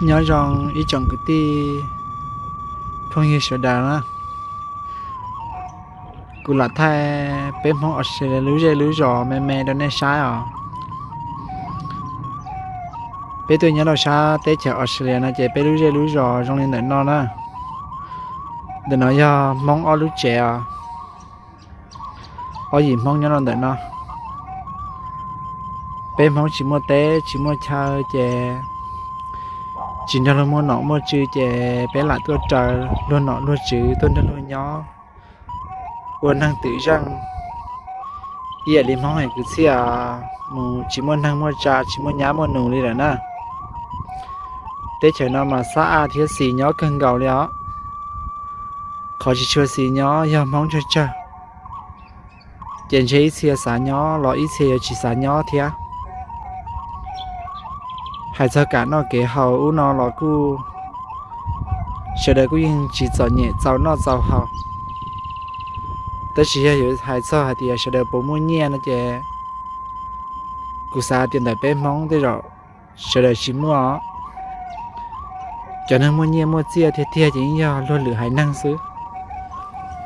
Nyob zoo ib tsoom kwv tij phooj ywg sawv daws na, kuv lam thaij peb Hmoob Australia lub zej lub zos me me rau nej saib os. Peb tuaj nyob rau sab teb chaws Australia no ces peb lub zej lub zos zoo li ntawm no na. Ntawm no yog Hmoob ob lub tsev os. Ob yim Hmoob nyob rau ntawm no. Peb Hmoob tsis muaj teb tsis muaj chaw ces tsis nrog luag muaj nom muaj tswv ces peb lam tuaj raws luag nom luag tswv tuaj nrog luag nyob ua neeg twm zeej. Ib yam li Hmoob hais kwv txhiaj mus tsis muaj neeg muaj tsa tsis muaj nyab muaj nus li lawm na. Teb chaws no mas xab aj thiab xis nyob kawg nkaus li os. Qhov tsis tshua xis nyob yog Hmoob tsawg tsawg, ces ntshe ib txhia xav nyob los ib txhia yuav tsis xav nyob thiab. Hais txog kam noj kev haus ub no los kuj sawv daws kuj yeej tsis txom nyem txaus noj txaus haus. Tab sis yog yuav hais txog hais tias sawv daws puas muaj nyiaj no ces kuv xav tias ntawm peb Hmoob tej zaum sawv daws tsis muaj. Cov neeg muaj nyiaj muaj txiaj tiag tiag ces yeej yog luag lwm haiv neeg xwb.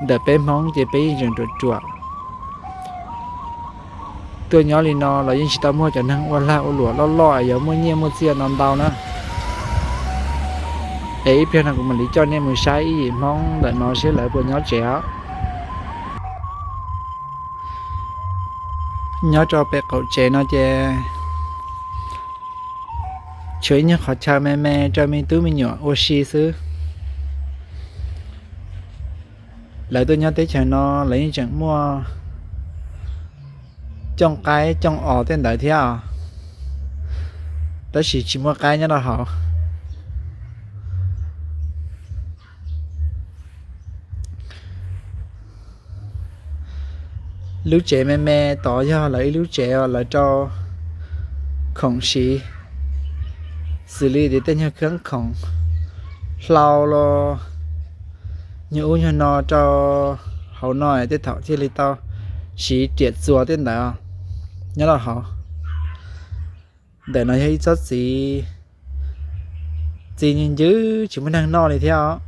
Ntawm peb Hmoob ces peb yeej tseem ruam ruam. Tuaj nyob li no los yeej tsis tau muaj cov neeg ua lag ua luam loj loj yuav muaj nyiaj muaj txiaj no ntau na. Es ib pliag no kuv mam li coj nej mus saib ib yim Hmoob ntawm no seb lawv puas nyob tsev os. Nyob rau pem qaum tsev no ces tshuav ib nyuag qhov chaw me me rau me tub me nyuam ua si xwb. Lawv tuaj nyob teb chaws no lawv yeej tseem muaj cooj qaib cooj os tej ntawd thiab os, tab sis tsis muaj qaib nyob rau hauv. Lub tsev me me tod yog lawv ib lub tsev uas lawv rau khoom siv, xws li tias tej nyuag khab khoom hlau los nyuag ub nyuag no rau hauv no tej thaum thiaj li tau siv riam txuas tej ntawd nyob rau hauv. Ntawm no yog ib tsob txiv, txiv ncw ncw tsis muaj neeg noj li thiab os.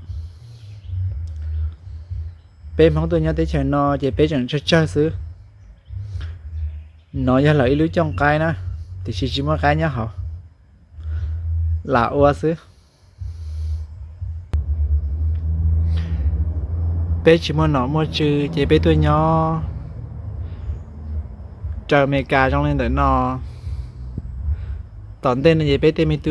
Peb Hmoob tuaj nyob teb chaws no ces peb tseem tsawg tsawg xwb. No yog lawv ib lub cooj qaib na, tiam sis tsis muaj qaib nyob hauv, lam ua xwb. Peb tsis muaj nom muaj tswv ces peb tuaj nyob raws Amelikas zoo li ntawm no. Tom ntej no ces peb tej me tub